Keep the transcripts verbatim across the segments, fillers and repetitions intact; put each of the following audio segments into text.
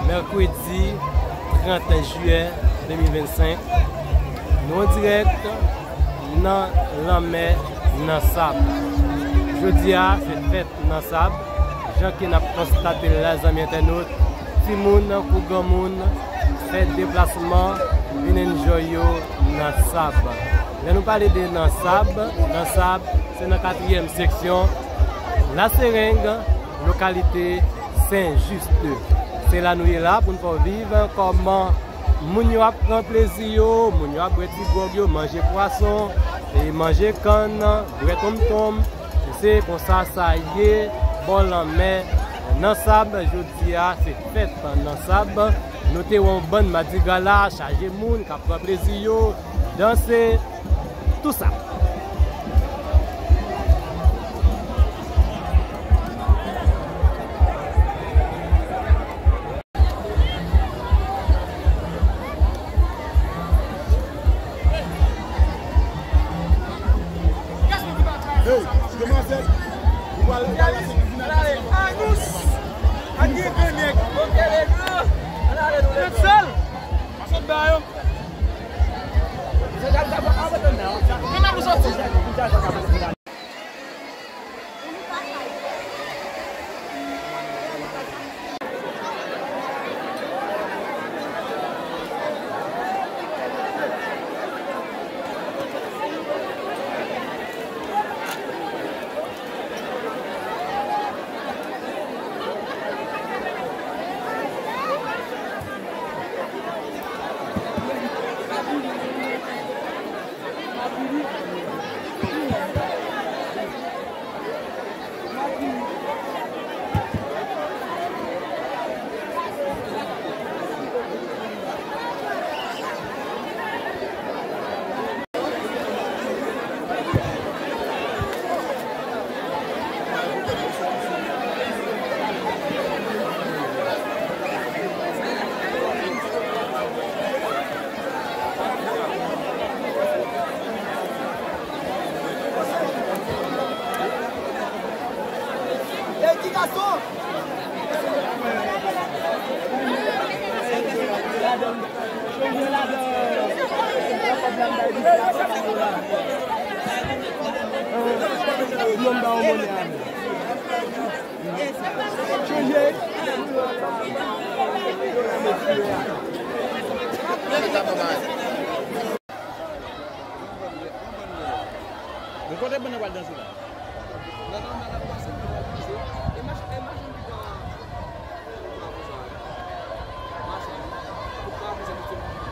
Mèkredi trant jiyè de mil vennsenk, nou an dirèk nan lanmè, nan sab. Jodi a, se fèt nan sab. Jan ke n ap konstate l la, zanmi entènot, timoun kou granmoun fè deplasman, vin enjoy yo nan sab. Lè nou pale de nan sab, nan sab, se nan katriyèm seksyon Lasereng, lokalite Sen Jis. Se la nou ye la pou n fè w viv kòman moun yo ap pran plezi yo, moun yo ap bwè ti gwòg yo, manje pwason, e manje kann, bwè tonmtonm. Se konsa sa ye bò lanmè nan sab. Jodi a, se fèt nan sab. Nou te wè yon bann madigra la, chaje moun k ap pran plezi yo, danse, tout sa. Hey, demwazèl, ou pral, ou pral la, se vin al pase nan Anous. Ak gen grenèg. Tout sèl. Sot ba yo. Men nan pou soti. Ey, ti gason! Bon, kote bann nan pral danse la? Nan nòmal ap pase, nou pral pase. E mach-, e machann pikan an. Machann, pou pa avanse, pou se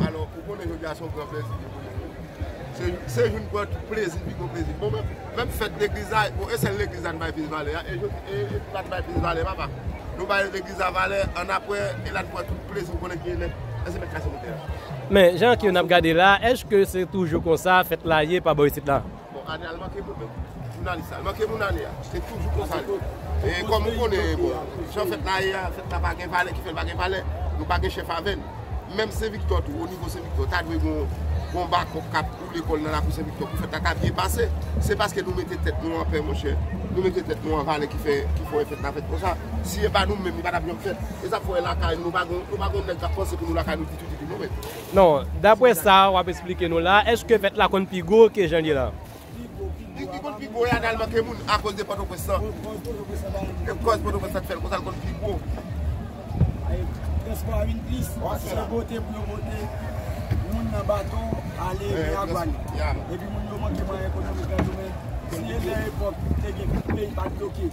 Alò, ou konnen jodi a se yon gran plezi ki pou nou. Se, se jou n pran tout plezi, pi gwo plezi. Bon, menm, menm fèt legliz la, bon, e sèl legliz la n bay plis valè a, e jodi, e, e tout la n bay plis valè, papa. Nou bay legliz la valè, annapre, e la n pran tout plezi, ou konnen ki e nèt, e se mèt kase montè a. Men, jan ke n ap gade la, èske se toujou konsa fèt la ye pa bò isit la? Bon, ane a l manke moun menm. Jounalis la, l manke moun ane a. Se toujou konsa li. E kòm ou konnen, bon, jan fèt la ye a, fèt la pa gen valè, ki fè l pa gen valè. Nou pa gen chèf avè n. Menm Sen Viktò tou, o nivo Sen Viktò, ta dwe gon, gon bakòp k ap woule kò l nan lakou Sen Viktò pou fèt la ka byen pase. Se paske nou mete tèt nou anpè, monchè. Nou mete tèt nou an valè ki fè, ki fè fèt la fèt konsa. Si e pa nou menm, li pa t ap janm fèt. E sa k fè w wè lakay nou, nou pa gon, nou pa gon nèg k ap panse pou nou lakay nou ditou, ditou, non, men. Non, daprè sa w ap esplike nou la, èske fèt la konn pi gwo ke jan l ye la? Li, li konn pi gwo, e a t al manke moun akoz de Pòtoprens lan. E kòz Pòtoprens lan t fè l konsa, l konn pi gwo. Transpò a vin plis, se bote pou yo bote moun nan bato ale Miragwàn. Epi moun yo manke mwayen ekonomik la tou, men si e lè epòk te gen peyi pa t bloke.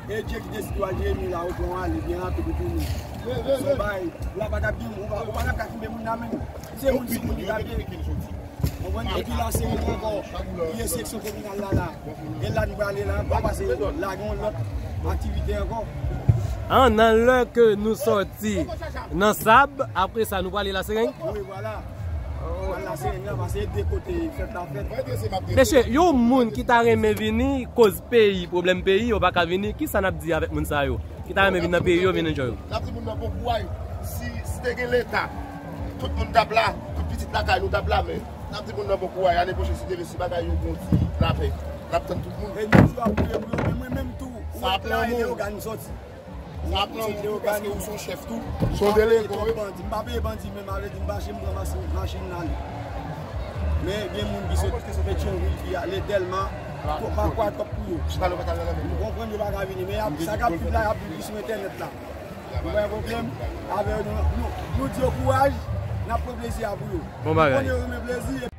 E Dye ki deside w al Jeremi la, ou pran w ale byen rapid ou tounen. Se yon bagay, la pa t ap gen, ou pa, ou pa t ap ka kenbe moun nan menm. Se moun sou moun li t ap ye. Konprann? Epi la se yon ankò, li ye seksyon kominal la la. E la nou prale la ankò, paske la gen yon lòt aktivite ankò. An, nan lè ke nou sòti nan sab, apre sa nou prale Lasereng? Wi, vwala. Pral Lasereng la, paske de kote fèt la fèt. Mesye, yon moun ki ta renmen vini, koz peyi, pwoblèm peyi, yo pa ka vini, kisa n ap di avèk moun sa yo? Ki ta renmen vin nan peyi yo, vin enjoy yo? N ap di moun nan bon kouraj. Si, si te gen Leta, tout moun t ap la, tout pitit lakay nou t ap la, men n ap di moun nan bon kouraj. Ane pwochèn, si Dye vle, si bagay yo bon ti lapè, n ap tann tout moun. E nou di w ap priye pou yo, men mwen menm tou, ou wè la, e Leyogàn m sòti. Sa ap pran moun tou paske ou se yon chèf tou. Se yon delege, wi. M pa peye bandi, men malè di m mache, m pran machin, machin m ale. Men gen moun ki sot Petyonvil, ki ale Dèlma, pa kwa twòp pou yo. M konprann yo pa ka vini, men y ap, sa k ap viv la, y ap viv li sou entènèt la. Nou pa gen pwoblèm avè yo, nou, nou, nou di yo kouraj, n ap pran plezi a pou yo. Bon bagay. Konnen yo renmen plezi.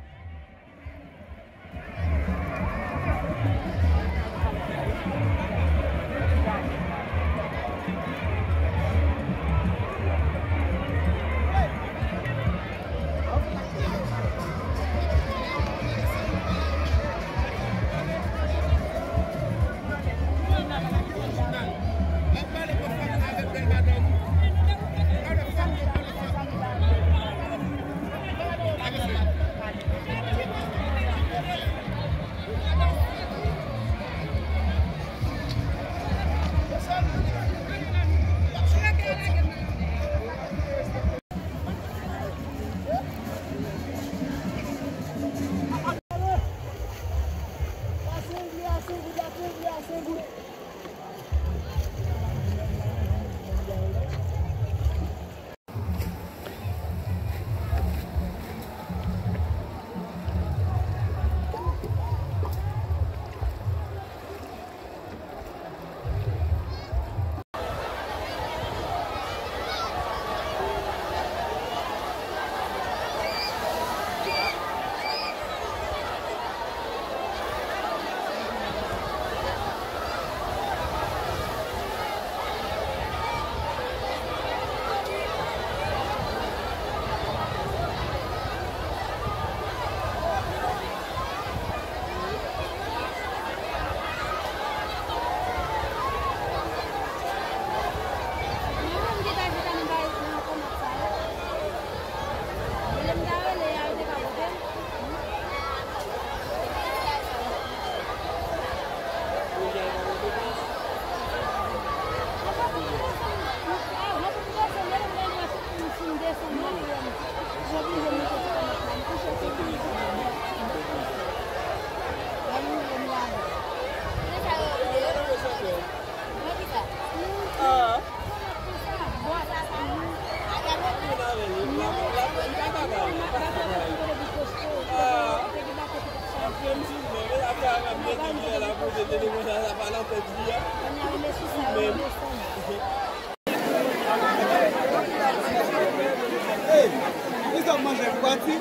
Pati?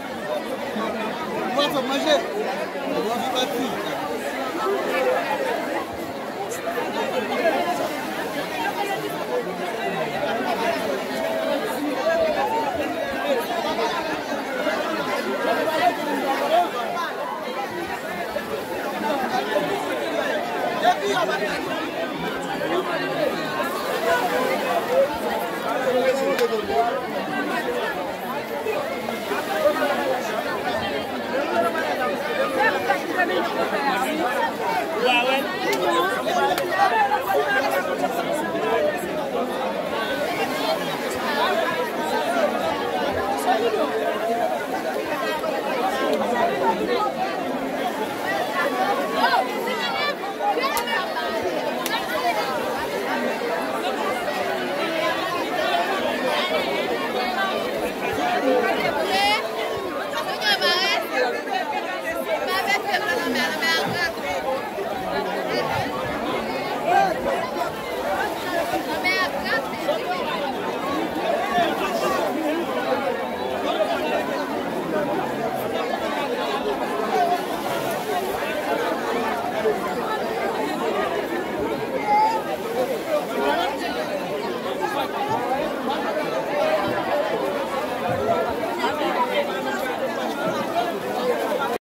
Nou ansanm manje? Nou anvi pati?